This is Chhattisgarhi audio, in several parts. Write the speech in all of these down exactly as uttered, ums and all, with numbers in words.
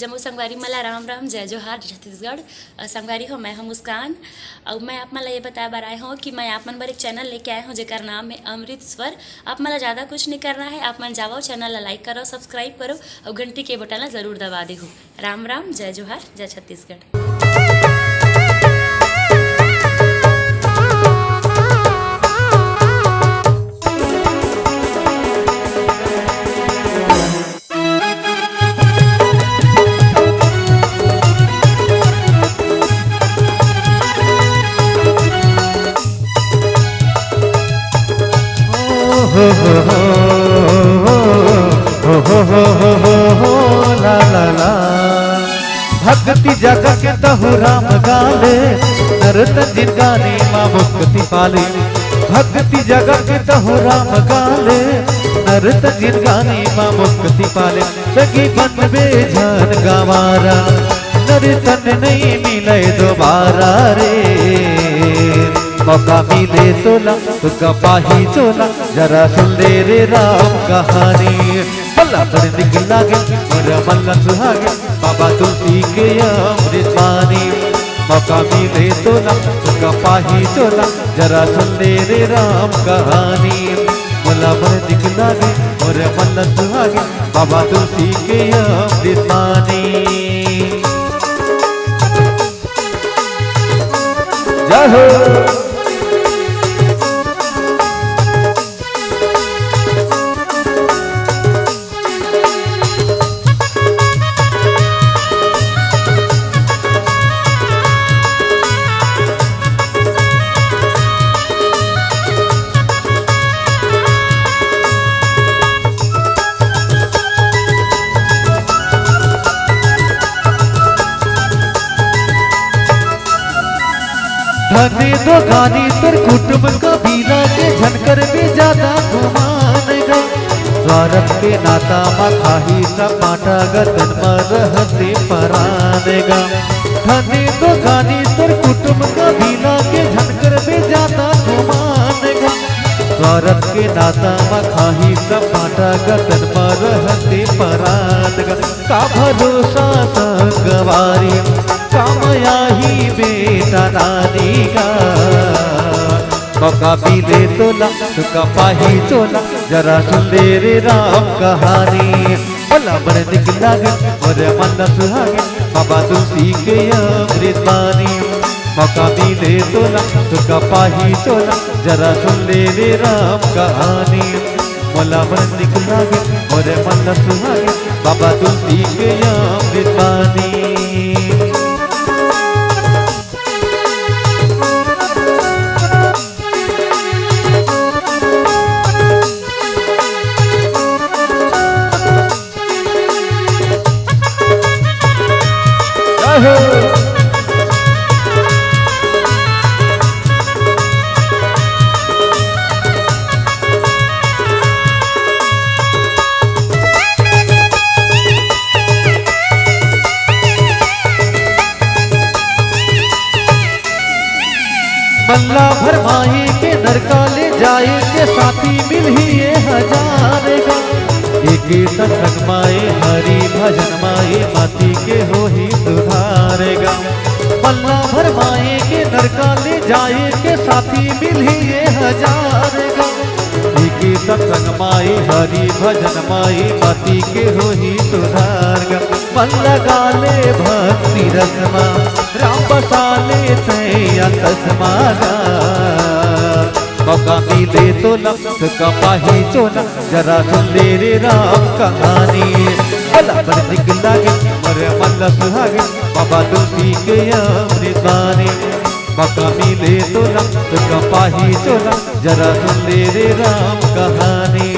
जम्मो संगवारी मन ला राम राम, जय जोहार, जय छत्तीसगढ़। अ, संगवारी हो, मैं हूं मुस्कान। अउ मैं आप मन ला ये बताए बर आए हूं कि मैं आप मन बर एक चैनल लेके आए हूं, जेकर नाम है अमृत स्वर। आप मन ला ज़्यादा कुछ नहीं करना है, आप मन जावव, चैनल ला लाइक करव, सब्सक्राइब करव अउ घंटी के बटन ला जरूर दबा देहू। राम राम, जय जोहार, जय छत्तीसगढ़। हो, हो, हो, ला, ला, ला। भक्ति जगा के तहु राम गाले, नर तन जिनगानी मा मुक्ति पाले। भक्ति जगा के तहु राम गाले, नर तन जिनगानी मा मुक्ति पाले। सगी बनबे झन गंवारा, नर तन नहीं मिले दोबारा रे। मौका मिले तोला, तो कपाही चोला, जरा सुन ले रे राम कहानी। भला बड़ निक लागे, मोर मन ला सुहागे, बाबा तुलसी के अमृत पानी। मौका मिले तोला, तो कपाही चोला, जरा सुन ले रे राम कहानी। मोला बड़ निक लागे, मोर मन ला सुहागे, बाबा तुलसी के अमृत पानी। जय हो। धने दो गानी तोर कुटुम कबीला के, झन करबे ज्यादा गुमान गा। स्वार्थ के नाता मा खाही सब बांटा गा, तन मा रहते परान गा। धने दो गानी तोर कुटुम कबीला के, झन करबे ज्यादा गुमान गा। स्वार्थ के नाता मा खाही सब बांटा गा, तन मा रहते परान गा। का भरोसा संगवारी, काम आही बेटा नानी का। मौका मिले तोला, तो कपाही चोला, जरा सुन ले रे राम कहानी। भला बड़ निक लागे, मोर मन सुहागे, बाबा तुलसी के अमृत पानी। मौका मिले तोला, तो कपाही चोला, जरा सुन ले रे राम कहानी। मोला बड़ निक लागे, मोर मन ला सुहागे, बाबा तुलसी के अमृत पानी। मल्ला भरमाई के नरका ले जाए के, साथी मिलही ये हजार गा। एके सत्संग माए हरि भजन माए, मति के होही सुधार गा। मल्ला भरमाई के नरका ले जाए के, साथी मिलही ये हजार गा। एके सत्संग माए हरि भजन माए, मति के होही सुधार गा। मन लगा ले भक्ति रस मा, राम बसा ले तैं अंतस मा गा। मौका मिले तोला, तो कपाही चोला, जरा सुन ले रे राम कहानी। भला बड़ निक लागे, मोर मन ला सुहागे, बाबा तुलसी के अमृत पानी। मौका मिले तोला, तो कपाही चोला, जरा सुन ले रे राम कहानी।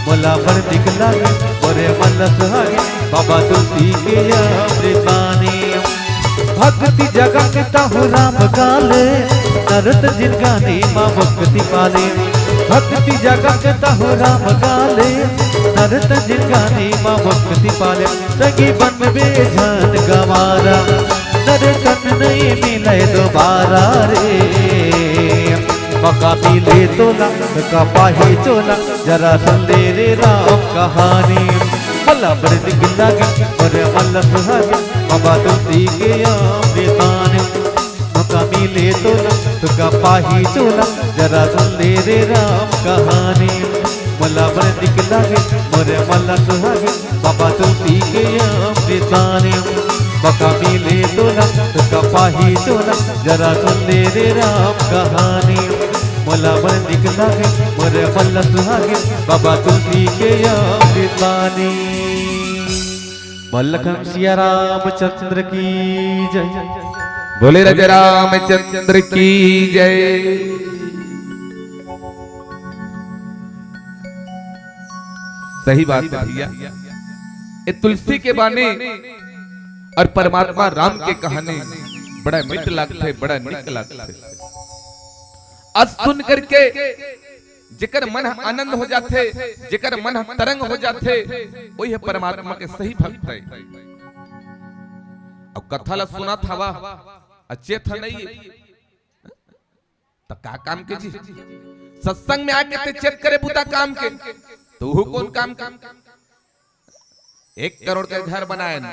मोला बड़ निक लागे, मोर मन ला सुहागे, बाबा तुलसी के अमृत पानी। भक्ति जगा के तहु राम गाले, नर तन जिनगानी मा मुक्ति पाले। भक्ति जगा के तहु राम गाले, नर तन जिनगानी मा मुक्ति पाले। सगी बनबे झन गंवारा, नर तन नहीं मिले दोबारा रे। मौका मिले तोला, तो कपाही चोला, जरा सुन ले रे राम कहानी। भला बड़ निक लागे, मोर मन सुहागिन बाबा तुलसी के अमृत पानी, मौका मिले तोला, तुका पाही चोला, जरा सुन ले रे राम कहानी। मोला बड़ निक लागे, मोरे मल्ला सुहागिन बाबा तुलसी के अमृत पानी। मौका मिले तोला, तुका पाही चोला, जरा सुन ले रे राम कहानी। मोला बड़ निक लागे, मोरे मल्ला सुहागिन बाबा तुलसी के अमृत पानी। मल्लखन सिया रामचंद्र की जय। बोले राजा रामचंद्र की जय। सही बात है भैया, ये तुलसी के बानी और परमात्मा राम के कहानी बड़ा मीठ लगथे, बड़ा निक लगथे। अस सुन करके जेकर मन ह आनंद हो जाथे, जेकर मन ह तरंग हो जाथे, ओही ह परमात्मा के सही भक्त हे। अब कथा ला सुनत हवा, अ चेत ह नहीं, त का काम के जी? सत्संग में आके ते चेत करे बुता काम के, त उहू कोन काम के? एक करोड़ के घर बनायन,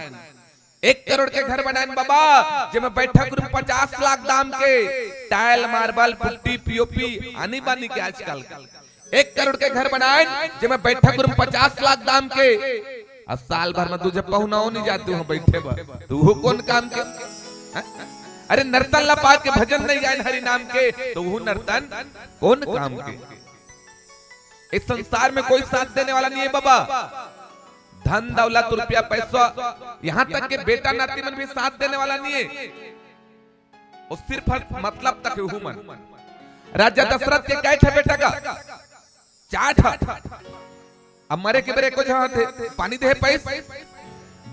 एक करोड़ के घर बनायन बाबा, जेमे बैठक रूम पचास लाख दाम के, टाइल, मार्बल, पुट्टी, पीओपी, आनी बानी के आजकल। एक करोड़ के घर बनायन, जेमे बैठक रूम पचास लाख दाम के, अउ साल भर में दू झन पहुना नहीं जाते हो बैठे बर, त उहू कोन काम के? हाँ? अरे नर्तन ला पाके भजन नहीं गायन हरि नाम के, त उहू नर्तन कोन काम के? इस संसार में कोई साथ देने वाला नहीं है बाबा। धन दौलत रुपया पैसा, यहाँ तक के बेटा नाती मन भी साथ देने वाला नहीं है। वो सिर्फ मतलब तक है उहू मन। राजा दशरथ के कै ठे बेटा का? चार ठा। अब मरे के बेरे एको झन थे, पानी देहे पैस,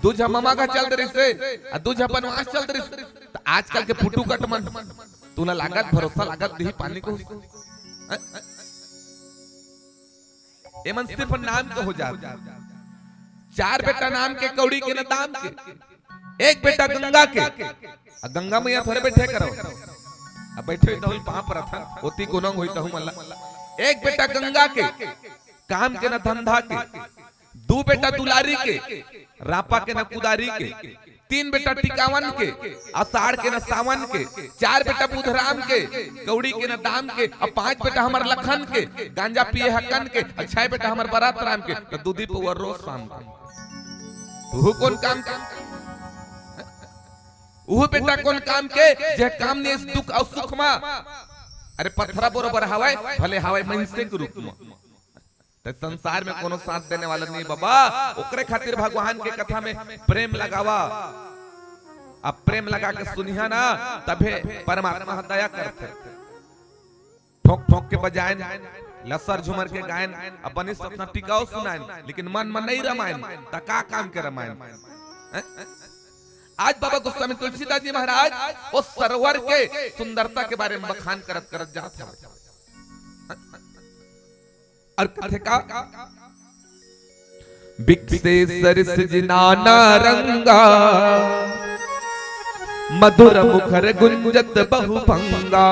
दू झन ममा का चल दे रिसे, आ दू झन बनवास चल दे रिसे। त आजकल के पुटू कट मन, तुला लागत भरोसा लागत दिही पानी को। एमन सिर्फ नाम के हो जात। चार बेटा नाम के, कौड़ी के न दाम के। एक बेटा गंगा के, आ गंगा मैया थोरे बैठे करो, अब बैठे तो हुई पाँव परत हन, ओती कोनो होई तहु मल्ला। एक बेटा गंगा के, काम के न धंधा के। दू बेटा दुलारी के, रापा के न कुदारी के। तीन बेटा टिकावन के, अषाढ़ के न सावन के। चार बेटा बुधराम के, कौड़ी के न दाम के। अब पांच बेटा हमर लखन के, गांजा पिए हकन के। अब छह बेटा हमर बरात राम के, त दूधी पौवा रोज शाम के। त उहू कोन काम के? उहू बेटा कोन काम के, जे काम ने दुख अउ सुख मा? अरे पथरा बरोबर हवय, भले हवय मइनसे के रूप मा। त संसार में कोनो साथ देने वाला नहीं बाबा, ओकरे खातिर भगवान के कथा में प्रेम लगावा। अब प्रेम लगा के सुनिहा ना, तभे परमात्मा ह दया करथे। ठोक ठोक के बजायन, लसर झुमर के गायन, अपन इस अपना टिकाव सुनायन, लेकिन मन में नहीं रमायन, त का काम के रमायन? हैं? आज बाबा गोस्वामी तुलसीदास जी महाराज वो सरोवर के सुंदरता के बारे में बखान करत करत जात हवे। अउ कथे का? बिकसे सरिस जिनाना रंगा, मधुर मुखर गुंजत बहुभंगा।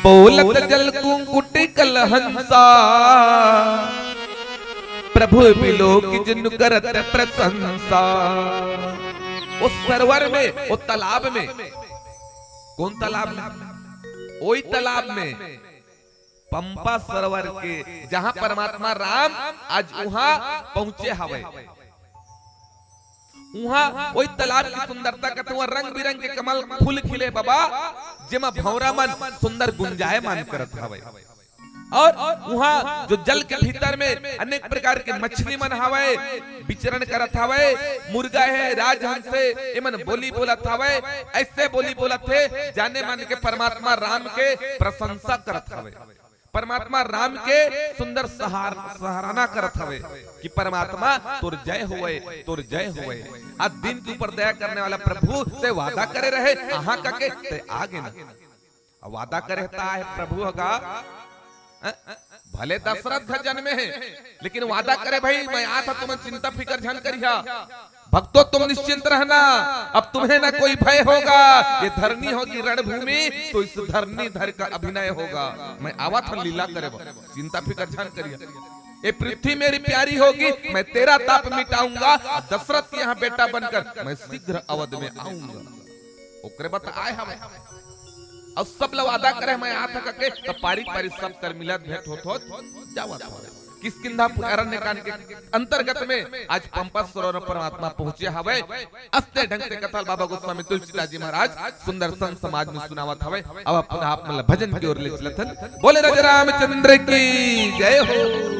बोलत जल कुंकुट कलहंसा, प्रभु बिलोकि जिन करत प्रशंसा। उस सरोवर में, उस तालाब में, कौन तालाब में? ओई तालाब में, पंपा सरोवर के, जहां परमात्मा राम आज उहां पहुंचे हवे। उहां ओई तालाब की सुंदरता कथे, उहां रंग बिरंग के कमल फूल खिले बाबा, जेमा भंवरा मन सुंदर गुंजायमान करत हवे। अउ उहां जो जल के भीतर में अनेक प्रकार के मछली मन हवे, विचरण करत हवे, मुर्गा हे, राजहंस हे, एमन बोली बोलत हवे, ऐसे बोली बोलत हे, जाने मन के परमात्मा राम के प्रशंसा करत हवे। परमात्मा राम के सुंदर सहार-, सराहना करत हवे कि परमात्मा तोर जय होवय, तोर जय होवय। आज दीन के ऊपर दया करने वाला प्रभु से वादा करे रहे, आहां कके ते आगे ना। अब वादा करे ता हे प्रभु हगा, हैं? भले दशरथ घर जन्मे हे, लेकिन वादा करे, भाई, मैं आत हंव, तुमन चिंता फिकर झन करिहा। भक्तों, तुम निश्चिंत रहना, अब तुम्हें ना कोई भय होगा। ये धरनी होगी रणभूमि, तो इस धरनीधर का अभिनय होगा। मैं आवत हंव लीला करे बर, चिंता फिकर झन करिहा। ये पृथ्वी मेरी प्यारी होगी, मैं तेरा ताप मिटाऊंगा, और दशरथ के यहाँ बेटा बनकर मैं शीघ्र अवध में आऊंगा। ओकरे बताए हवे। अउ सब ला वादा करे, मैं आत हँव कहिके, त पारी पारी सब कर मिलत भेंट होत होत जावत हवे। किष्किंधा अरण्यकांड के अंतर्गत में आज पंपा सरोवर परमात्मा पहुंचे हवे। अस्ते ढंग से कथा ल बाबा गोस्वामी तुलसीदास जी महाराज सुंदर संत समाज में सुनावत हवे। अब अपन आप मन ला भजन की ओर ले चलत हन। बोले राजा रामचंद्र की जय हो।